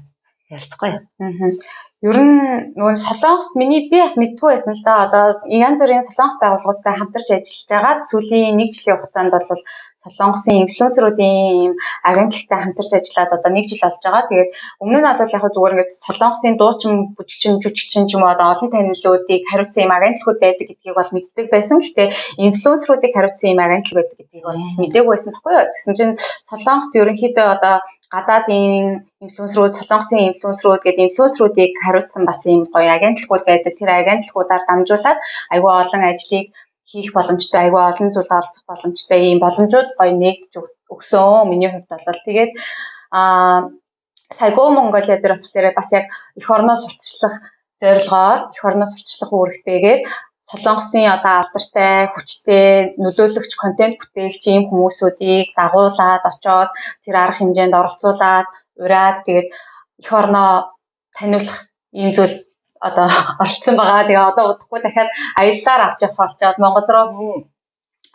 ярилцахгүй юу. Ер нь нөгөө Солонгост миний би бас мэддэггүй байсан л да. Одоо янз бүрийн Солонгос байгууллагуудтай хамтарч ажиллаж байгаад сүүлийн 1 жилийн хугацаанд бол Солонгосын инфлюенсеруудын ийм агентлагтай хамтарч ажиллаад одоо 1 жил болж байгаа. Тэгээд өмнө нь бол яг зүгээр ингээд Солонгосын дуучин, бүжигчин, жүжигчин ч юм уу одоо олон танилуудыг хариуцсан ийм агентлагууд байдаг гэдгийг бол мэддэг байсан. Гэхдээ инфлюенсеруудыг хариуцсан ийм агентлаг байдаг гэдгийг бол мдээгүй байсан байхгүй юу. Тэгсэн чинь Солонгост ерөнхийдөө одоо гадаадын инфлюенсерүүд, Солонгосын инфлюенсерүүд гэдэг инфлюенсеруудыг хариуцсан бас ийм гоё агентлагууд байдаг. Тэр агентлагуудаар дамжуулаад айгүй олон ажлыг хийх боломжтой, айгүй олон зүйлд оролцох боломжтой ийм боломжууд гоё нэгдэж өгсөн. Миний хувьд бол тэгээд сая Go Mongolia дээр болохоор бас яг эх орноо сурталчлах зорилгоор, эх орноо сурталчлах үүрэгтэйгээр Солонгосын одоо алдартай, хүчтэй, нөлөөлөгч, контент бүтээгч ийм хүмүүсүүдийг дагуулад очоод тэр арга хэмжээнд оролцуулаад, ураад тэгээд эх орноо таниулах ийм зүйл одоо оролцсон байгаа. Тэгээ одоо удахгүй дахиад аяллаар авч явах болчоод Монгол руу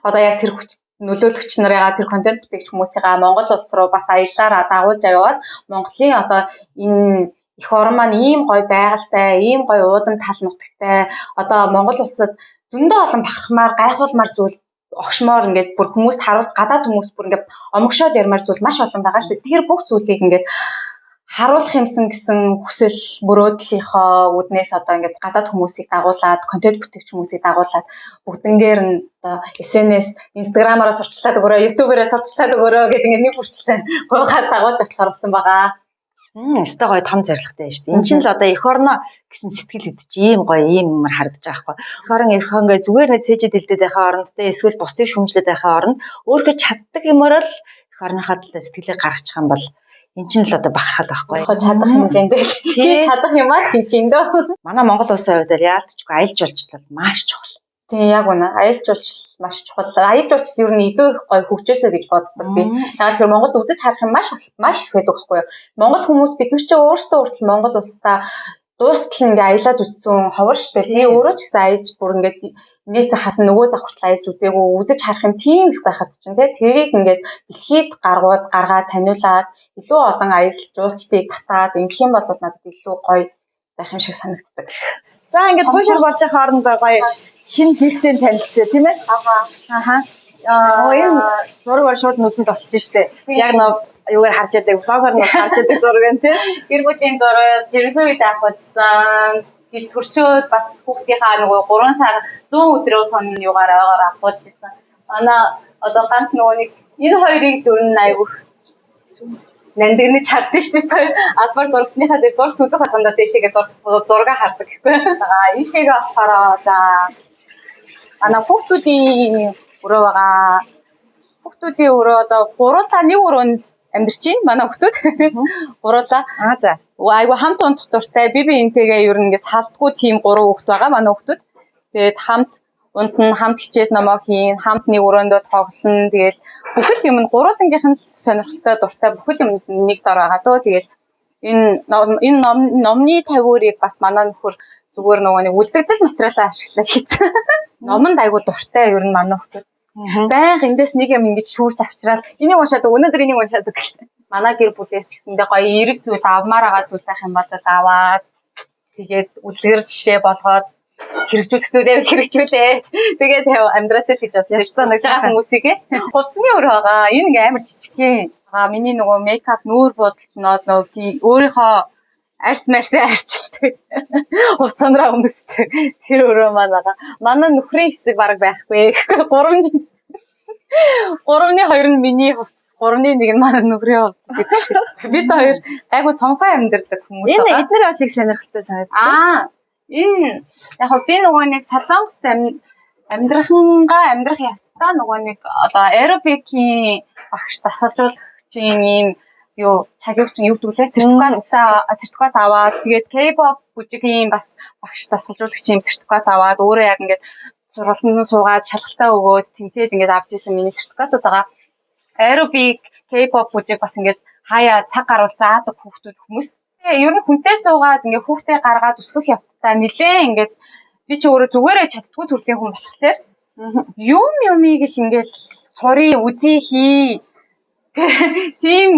одоо яг тэр хүч нөлөөлөгч нарыгаа тэр контент бүтээгч хүмүүсийгаа Монгол улс руу бас аяллаараа дагуулж аваад Монголын одоо энэ эх орон маань ийм гоё байгальтай, ийм гоё уудам тал нутагтай, одоо Монгол улсад зөндөө олон бахархмаар, гайхуулмаар зүйл огшмоор ингээд бүр хүмүүст харуул гадаад хүмүүс бүр ингээд омгшоод ярмаар зүйл маш олон байгаа шүү дээ. Тэр бүх зүйлийг ингээд харуулах юмсан гэсэн хүсэл мөрөөдлийнхоо үүднээс одоо ингээд гадаад хүмүүсийг дагуулад, контент бүтээгч хүмүүсийг дагуулад бүгднгээр нь одоо SNS, Instagram-аараа сурталчлаад өгөөрэй, YouTube-аараа сурталчлаад өгөөрэй гэдэг ингээд нэг бүрчлэн гуйгаад дагуулж очихоор болсон байгаа. Өстой гоё том зорилготой байна шүү дээ. Энд чинь л одоо эх орноо гэсэн сэтгэл гэдэг чинь ийм гоё ийм юмар харагдаж байгаа байхгүй. Эх орон эх ингээ зүгээр нэг цээжэд дэлдээд байхаа оронд те эсвэл бусдыг шүмжлээд байхаа оронд өөрөө чаддаг юмар л эх орныхаа талаар сэтгэлээ гаргачих юм бол эн чинь л одоо бахархал байхгүй. Чадах хэмжээнд л хийж чадах юмаа хийж ин дөө. Манай Монгол улсын хувьд яалтчгүй аялал жуулчлал маш чухал. Тийм яг үнэ. Аялал жуулчлал маш чухал. Аялал жуулчлал ер нь илүү их гоё хөгжөөсэй гэж боддог би. Яг тэр Монголд үзэж харах юм маш их байдаг байхгүй юу? Монгол хүмүүс бид нар ч өөрсдөө хүртэл Монгол улсдаа дуустал ингээ аялаад үзсэн ховор шүү дээ. Би өөрөө ч гэсэн аялж бүр ингээд нэг захаас нөгөө зах хүртэл аялж үзээгүй үзэж харах юм тийм их байхад чинь тий тэрийг ингээд дэлхийд гаргаад таниулаад илүү олон аялал жуулчдыг татаад ингэх юм бол надад илүү гоё байх юм шиг санагддаг. За ингээд хуушур болж байгаа хоорондоо гоё шинэ гэртэй танилцъя тийм ээ. Аха. Энэ зураг бол шууд нүдэнд тусч штэ. Яг нөө юугаар харж яадаг, влогоор нас харж яадаг зураг байна тий. Гэр бүлийн зураг, жирэмсэн үед авахудсан. Гэл төрчөөд бас хүүхдийнхаа нөгөө 3 сар 100 өдрөө тон юугаар ойгоор авахулж ирсэн. Манай одоо ганц нөгөө нэг энэ хоёрыг л өрн айгүйх нандинаж хардсан шүү дээ. Албаар зурагтныхаа дээр зурагт үзэх болгондоо тийшээгээ зураг хардаг гэхгүй. Аа ийшээгээ болохоор за манай хүүхдүүдийн өрөө байгаа. Хүүхдүүдийн өрөө одоо гуруулаа нэг өрөөнд амьдарч байна. Манай хүүхдүүд гуруулаа. Аа за. Айгу хамт унтах дуртай. Би биентэйгээ ер нь ингээд салдгүй тийм гурван хүүхд байгаа манай хүүхдүүд. Тэгээд хамт унтна, хамт хичээл номоо хийн, хамт нэг өрөөндөө тоглоно. Тэгэл бүхэл юм нь гурвуулангийнх нь сонирхолтой дуртай бүхэл юм нэг дор байгаа дөө. Тэгэл энэ номны тавиурыг бас манай нөхөр зүгээр нөгөө нэг үлдэгдэл материалаа ашиглаад хийсэн. Номонд айгу дуртай ер нь манай хүүхдүүд. Байнга эндээс нэг юм ингэж шүүрч авчраад энийг уншаад өнөөдөр энийг уншаад гэх. Манай гэр бүлээс ч гэсэндээ гоё эерэг зүйл авмаар байгаа зүйл байх юм бол аваад тэгээд үлгэр жишээ болгоод Хэрэгжүүлэх зүйлээ хэрэгжүүлээ. Тэгээд амьдраасаа л гэж бодсон. Ястаа нэг байгаа хүмүүсийг хувцсны өр байгаа. Энэ ингээ амар жижигхэн. Аа миний нөгөө мейкап нүүр будалтнууд нөгөө өөрийнхөө арс марсаа арчилдаг. Хувцсанраа өмсдөг. Тэр өрөө маань байгаа. Манай нөхрийн хэсэг бараг байхгүй. Гуравны хоёр нь миний хувцас, гуравны нэг нь манай нөхрийн хувцас гэдэг шиг. Бид хоёр гайгүй цомхой амьдардаг хүмүүс Энэ байгаа. эднэр бас их сонирхолтой санагдчих. Аа энэ яг хөө би нөгөө нэг Солонгост амьдрахынгаа амьдрах явцдаа нөгөө нэг одоо аэробикийн багш дасгалжуулагчийн ийм юу цагийн юу гэдэг лээ сертификат аваад тэгээд K-pop бүжигийн бас багш дасгалжуулагчийн сертификат аваад өөрөө яг ингээд сургалтанд суугаад шалгалтаа өгөөд тэнцээд ингээд авч исэн миний сертификатууд байгаа. Аэробик, K-pop бүжиг бас ингээд хаяа цаг гаруул заадаг хүүхдүүд хүмүүс. Тэгээ ер нь хүнтэй суугаад ингээд хүүхдээ гаргаад өсгөх явцдаа нилээн ингээд би чи өөрөө зүгээрээ чаддгүй төрлийн хүн болохоор юм юмыг л ингээд сурын үзий хий. Тийм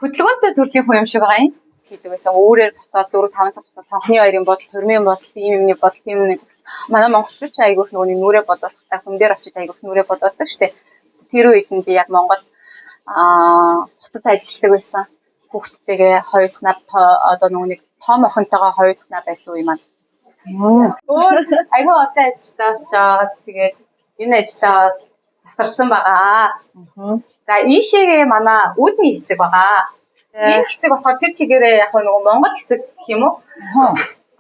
хөдөлгөөнтэй төрлийн хүн юм шиг байгаа юм. Хийдэг байсан. Өөрөөр босоод 4 5 цаг босоод хонхны хоёрын бодол, хурмын бодол, ийм юмны бодол, тийм юмны бодол. Манай монголчууд ч айгүйх нөгөө нэг нүрээ бодуулахтай хүн дээр очиж айгүйх нүрээ бодуулдаг штэ. Тэр үед нь би яг Монгол хотод ажилладаг байсан. Хүүхдтэйгээ хоёулахнаа одоо нөгөө нэг том охинтойгоо хоёулахнаа байсан үе маань. Өөр айгүй олон ажилтаа болж байгаа. Тэгээд энэ ажилдаа засарсан байгаа. За ийшээгээ манай үүдний хэсэг байгаа. Энэ хэсэг болохоор тэр чигээрээ яг нөгөө Монгол хэсэг гэх юм уу?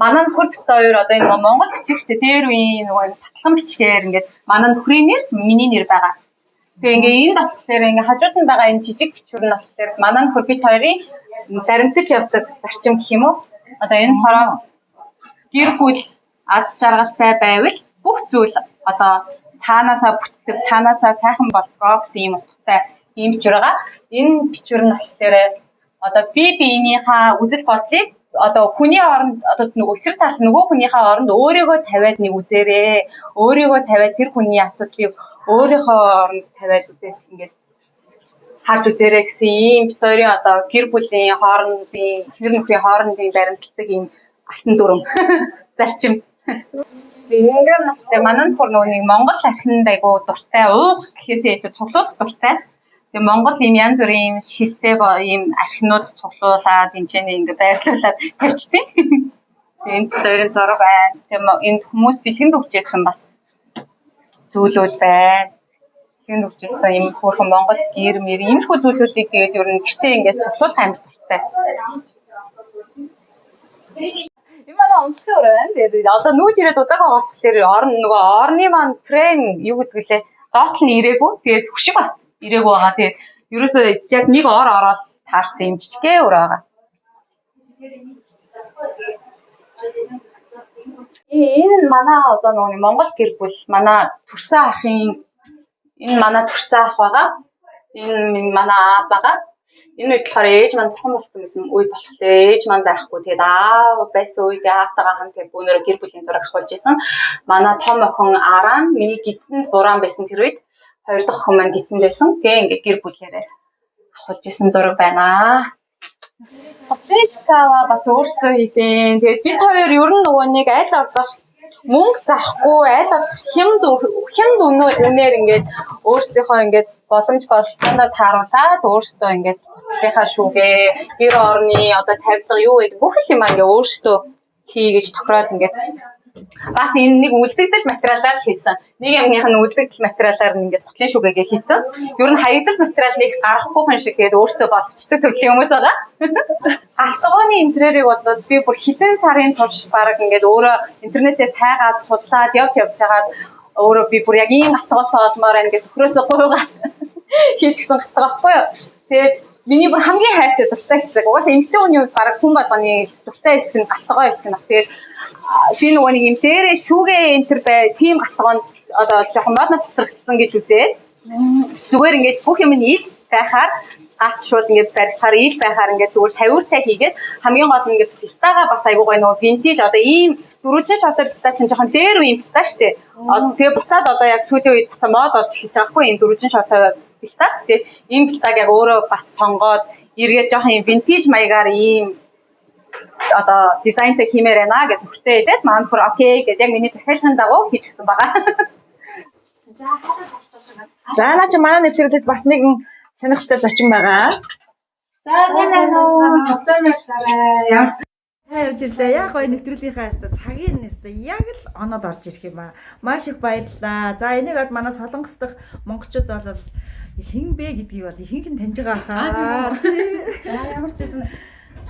Манай нөхөр бит хоёр одоо энэ Монгол бичиг штэ дээр үеийн нөгөө татлан бичгээр ингээд манай нөхрийн нэр миний нэр байгаа. Тэгээ ингээ энд болохоор ингээ хажууд нь байгаа энэ жижиг бичвэр нь болохоор манай нөхөр бит хоёрын баримтаж явдаг зарчим гэх юм уу? Одоо энэ болохоор гэр бүл ад жаргалтай байвал бүх зүйл одоо цаанаасаа бүтдэг, цаанаасаа сайхан болдгоо гэсэн ийм утгатай ийм бичвэр байгаа. Энэ бичвэр нь болохоор одоо бие биенийхээ үзэл бодлыг одоо хүний оронд одоо нөгөө эсрэг тал нөгөө хүнийхээ оронд өөрийгөө тавиад нэг үзээрээ. Өөрийгөө тавиад тэр хүний асуудлыг өөрийнхөө оронд тавиад үзэх ингээд харж үзээрэй гэсэн ийм бит хоёрын одоо гэр бүлийн хоорондын эхнэр нөхрийн хоорондын баримталдаг ийм алтан дүрм зарчим. Ингээд болохоор манай нөхөр нөгөө нэг Монгол архинд айгу дуртай уух гэхээсээ илүү цуглуулах дуртай. Тэгээ Монгол ийм янз бүрийн ийм шилтэй ийм архинууд цуглуулад энэ ч ингээд байрлуулад тавьчихдээ. Тэгээ энд хоёрын зураг байна. Тэгээ энд хүмүүс бэлгэнд өгчээсэн бас зүйлүүд байна. Бэлгэнд өгчээсэн ийм хөөрхөн Монгол гэр мэр иймэрхүү зүйлүүдийг тэгээд ер нь гэртээ ингээд цуглуулах амар дуртай. Энэ манай онцлог өрөө байна. Тэгээд одоо нүүж ирээд удааг болохоор орон нөгөө орны маань фрейм юу гэдэг лээ доотлол нь ирээгүй. Тэгээд хөшиг бас ирээгүй байгаа. Тэгээд ерөөсөө яг нэг ор ороод таарсан юм жижигхэн өрөө байгаа. Энэ манай одоо нөгөө Монгол гэр бүл манай төрсөн ахын энэ манай төрсөн ах байгаа. Энэ манай аав байгаа. Энэ үед болохоор ээж маань бурхан болсон байсан үе болохоор ээж маань байхгүй. Тэгээд аав байсан үед аавтайгаа хамт яг бөөнөрөө гэр бүлийн зураг авахулж исэн. Манай том охин Аран миний гидсэнд бураан байсан тэр үед. Хоёр дахь охин маань гидсэнд байсан. Тэгээ ингээд гэр бүлээрээ авахулж исэн зураг байна. Хотлешкава бас өөрсдөө хийсэн. Тэгээд бид хоёр ер нь нөгөө нэг аль болох мөнгө зарахгүй аль болох хямд үнээр ингээд өөрсдийнхөө ингээд боломж бололцоондоо тааруулаад өөрсдөө ингээд гутлынхаа шүүгээ, гэр орны одоо тавилга юу гэдэг бүх юм ингээд өөрсдөө хий гэж тохироод ингээд бас энэ нэг үлдэгдэл материалаар хийсэн. Нэг юмных нь үлдэгдэл материалаар ингээд гутлын шүүгээгээ хийсэн. Ер нь хаягдал материал нэг гарахгүй хүн шиг тэгээд өөрсдөө болгочдөг төрлийн хүмүүс байгаа. Галтгооны интерьерийг бол би бүр хэдэн сарын турш баг ингээд өөрөө интернетээс хайгаад судлаад явж жагаад өөрөө би бүр яг ийм галтгоотой олмоор байна гэж нөхрөөсөө гуйгаад хийлгсэн галтгоо байхгүй юу. Тэгээд миний бүр хамгийн хайртай дуртай хэсэг. Угаасаа эмэгтэй хүний хувьд баг хүн болгоны дуртай хэсэг нь галтгоо хэсэг нь баг. Тэгээд би нөгөө нэг юм дээрээ шүүгээ энтер бай тийм галтгоонд одоо жоохон модноос хоторгдсон гэж үзээд зүгээр ингээд бүх юм нь ил байхаар галт шууд ингээд барихаар ил байхаар ингээд зүгээр тавиуртай хийгээд хамгийн гол нь ингээд плитагаа бас айгуу гоё нөгөө винтиж одоо ийм дөрвөлжин шотор плита чинь жоохон дээр үеийн плита штэ. Тэгээ буцаад одоо яг сүүлийн үед буцаа мод болж эхэлж байгаа хгүй ийм дөрвөлжин шотой плита. Тэгээд ийм плитаг яг өөрөө бас сонгоод эргээд жоохон ийм винтиж маягаар ийм одоо дизайнтай хиймээр байна гэд нөхөртөө хэлээд манай нөхөр okay гэд яг миний захиалгын дагуу хийж өгсөн байгаа. За наа чи манай нэвтрүүлэгт бас нэгэн сонирхолтой зочин байгаа. За сайн байна уу? Тавтай байрлалаа. Сайн явж ирлээ. Яг гоё нэвтрүүлгийнхаа хаста цагийн нэстэ яг л оноод орж ирэх юм аа. Маш их баярлалаа. За энийг бол манай Солонгос дахь монголчууд бол хэн бэ гэдгийг бол ихэнх нь таньж байгаа хаа. За ямар ч байсан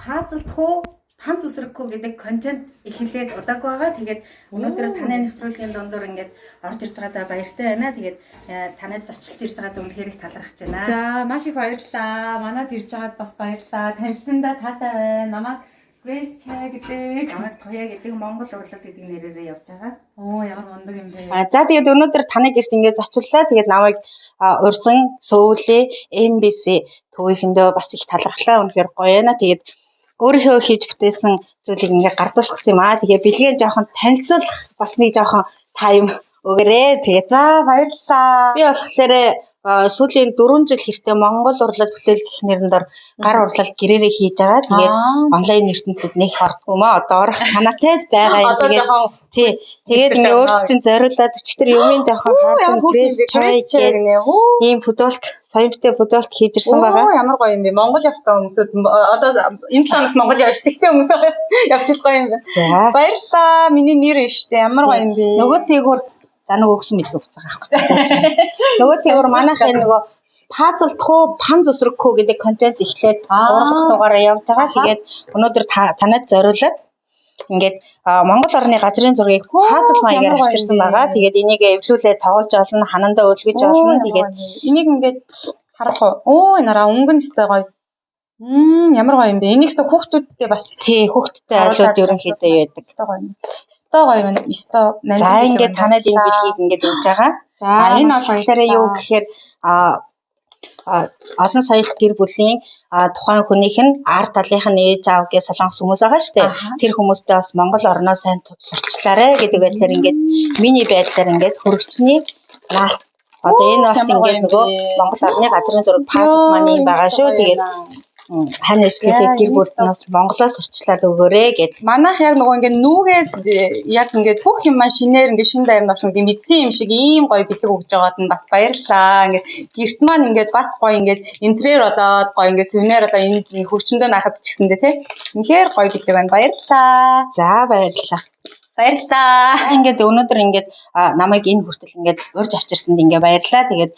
пазлдах уу, панц үсрэхгүй гэдэг контент эхлээд удаагүй байгаа. Тэгээд өнөөдөр танай нэвтрүүлгийн дундуур ингээд орж ирж байгаадаа баяртай байна. Тэгээд танайд зочилж ирж байгаадаа үнэхээр их талархаж байна. За маш их баярлалаа. Манад ирж байгаад бас баярлалаа. Танилцсандаа таатай байна. Намайг Grace Chai гэдэг. Намайг Туяа гэдэг Монгол урлаг гэдэг нэрээрээ явж байгаа. Оо ямар мундаг юм бэ. За тэгээд өнөөдөр таны гэрт ингээд зочлоо. Тэгээд намайг урьсан Сөүлээ MBC төвийнхэндээ бас их талархлаа. Үнэхээр гоё байна. Тэгээд өөрийнхөө хийж бүтээсэн зүйлийг ингээд гардуулах гэсэн юм аа. Тэгээд бэлгээ жоохон танилцуулах бас нэг жоохон тайм өгөөрэй. Тэгээд За баярлалаа. би болохоор сүүлийн 4 жил хэртэ Монгол урлаг бүтээл гэх нэрэн дор гар урлал гэрээрээ хийж байгаа. Тэгээд онлайн ертөнцид нэх ордгоо маа. Одоо орох санаатай байгаа юм. Одоо Тэгээд жоохон тий. Тэгээд ингээ өөрт чинь зориулаад өчтөр юмын жоохон хаарсан Grace Choi Chai гэдэг гэнэ. Оо ийм футболк, соёмтой футболк хийж ирсэн байгаа. Оо ямар гоё юм бэ. Монгол явтаа өмсөд одоо энэ 7 хоногт Монгол явж тэгтээ өмсөө явчих гоё юм байна. За. Баярлалаа. Миний нэр нь шүү дээ. Ямар гоё юм бэ. Нөгөө тэгүр за нөгөө өгсөн мэлгээ буцаага авах гэж байна. Нөгөө тэгүр манайх энэ нөгөө пазлдах уу, панз үсрэхгүй гэдэг контент эхлээд 3 дахь дугаараа явж байгаа. Тэгээд өнөөдөр танад зориулаад ингээд Монгол орны газрын зургийг пазл маягаар ямар гоё юм авчирсан бэ. байгаа. Тэгээд энийг эвлүүлээ тоглож олно, ханандаа өлгөж Оо, олно. ямар Тэгээд гоё юм бэ. Энийг ингээд харах уу? Оо нараа өнгөн өстэй гоё. Ямар гоё юм бэ. Энийг өстой хүүхдүүдтэй бас тий хүүхдтэй харуулад айлууд ерөнхийдөө яадаг. Өстой гоё юм. Өстой гоё юм. Өстой нандин За бэлэг ингээд байна. танад энэ бэлгийг ингээд өгж байгаа. За А энэ маш их болохоор юу баярлалаа. гэхээр а олон соёлт гэр бүлийн тухайн хүнийх нь ар талынх нь ээж аав гээ солонгос хүмүүс байгаа шүү дээ. Тэр хүмүүстэй бас Монгол орноо сайн сурчлаарэ гэдэг байдлаар ингээд миний байдлаар ингээд хөргөчний наалт. Одоо энэ бас ямар гоё ингээд юм нөгөө бэ. Монгол орны газрын зураг пазл маань юм байгаа шүү. Тэгээд хань ижлийнхээ гэр бүлд нь бас Монголоос сурчлаад өгөөрэй гэд. Манайх яг нөгөө ингээд нүүгээд яг ингээд бүх юм маань шинээр ингээд шин дайрн орсон гэдэг мэдсэн юм шиг ийм гоё бэлэг өгж байгаад нь бас баярлалаа. Ингээд гэрт маань ингээд бас гоё ингээд интерьер болоод гоё ингээд сувенир болоо энэ хөрчөндөө наахад ч гэсэндээ тий. Үнэхээр гоё бэлэг байна. Баярлалаа. За баярлалаа. Баярлалаа. За ингээд өнөөдөр ингээд намайг энэ хүртэл ингээд урьж авчирсанд ингээд баярлалаа. Тэгээд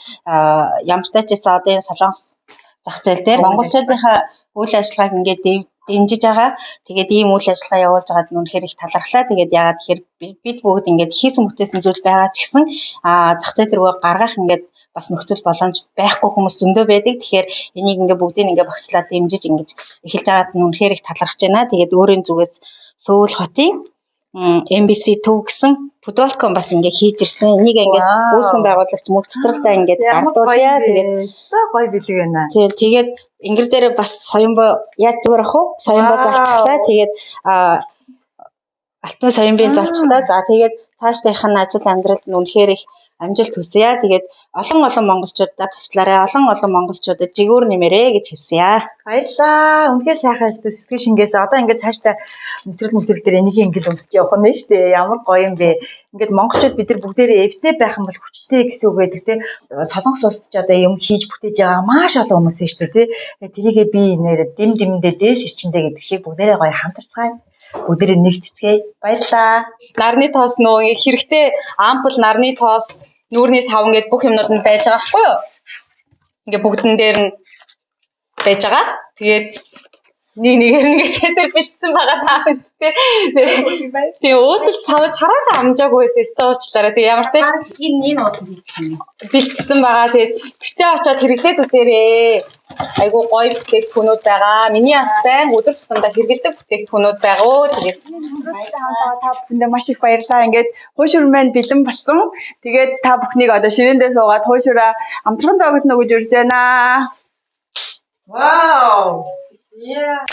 ямар ч таачсан одоо энэ Солонгос зах зээл дээр монголчуудынхаа үйл ажиллагааг ингээд дэмжиж байгаа. Тэгээд ийм үйл ажиллагаа явуулж байгаад нь үнэхээр их талархлаа. Тэгээд яагаад тэгэхээр бид бүгд ингээд хийсэн бүтээсэн зүйл байгаа ч гэсэн зах зээл рүү гаргах ингээд бас нөхцөл боломж байхгүй хүмүүс зөндөө байдаг. Тэгэхээр энийг ингээд бүгдийг ингээд багслаад дэмжиж ингэж эхэлж байгаад нь үнэхээр их талархаж байна. Тэгээд өөрийн зүгээс Сөүл хотын MBC төв гэсэн футболкон бас ингээ хийж ирсэн. Энийг ингээд Вау. үүсгэн байгуулагч мөнх цэцэрлээ ингээд Ямар гоё гардуулъя. юм бэ. Тэгээд Өстой гоё бэлэг байна. тийм тэгээд ингэр дээр бас соёмбо яаж зүгээр ах уу? Соёмбо Вау. залчихлаа. Тэгээд алтан соёмбын залчихлаа. За тэгээд цаашдынх нь ажил амьдралд нь үнэхээр их амжилт хүсье. Тэгээд олон олон монголчуудаа туслаарай. Олон олон монголчуудад жигүүр нэмэрэй гэж хэлсье. Баярлалаа. Үнэхээр сайхан өстой сэтгэл шингээс одоо ингээд цаашдаа нэвтрүүл дээр энийг ингээд өмсөж явах нь шүү дээ. Ямар гоё юм бэ. Ингээд монголчууд бид нар бүгдээрээ эвтэй байх юм бол хүчтэй гэсэн үг байдаг те. Солонгос улсад ч одоо юм хийж бүтээж байгаа маш олон хүмүүс нь шүү дээ те. Тэрийгээ би нэр дэм дэмдээ дээс ирчэндээ гэдэг шиг бүгдээрээ гоё хамтарцгаая. Бүгдээрээ нэгтцгээе. Баярлалаа. Нарны тоос нөө хэрэгтэй ампл нарны тоос нүүрний сав ингээд бүх юмнууд нь байж байгаа байхгүй юу? Ингээд бүгдэн дээр нь байж байгаа. Тэгээд нэг нэгээр нэг тэр бэлдсэн байгаа та бүхэнд тий. Тэгээ өөдөл савж хараахан амжаагүй байсан өстой уучлаарай. Тэгээ ямар ч Энэ энэ уулын хийж юм. бэлтцсэн байгаа. Тэгээд гэртээ очиод хэрэглээд үзээрэй. Айгуу гоё бүтээгдэхүүнүүд байгаа. Миний бас байн өдөр тутамдаа хэрэглэдэг бүтээгдэхүүнүүд байгаа. Өө тэгээд Та бүхэндээ маш их баярлалаа. Ингээд хуушур маань бэлэн болсон. Тэгээд та бүхнийг одоо ширээндээ суугаад хуушураа амтран зооглоно гэж урьж байна. Вау. Yeah.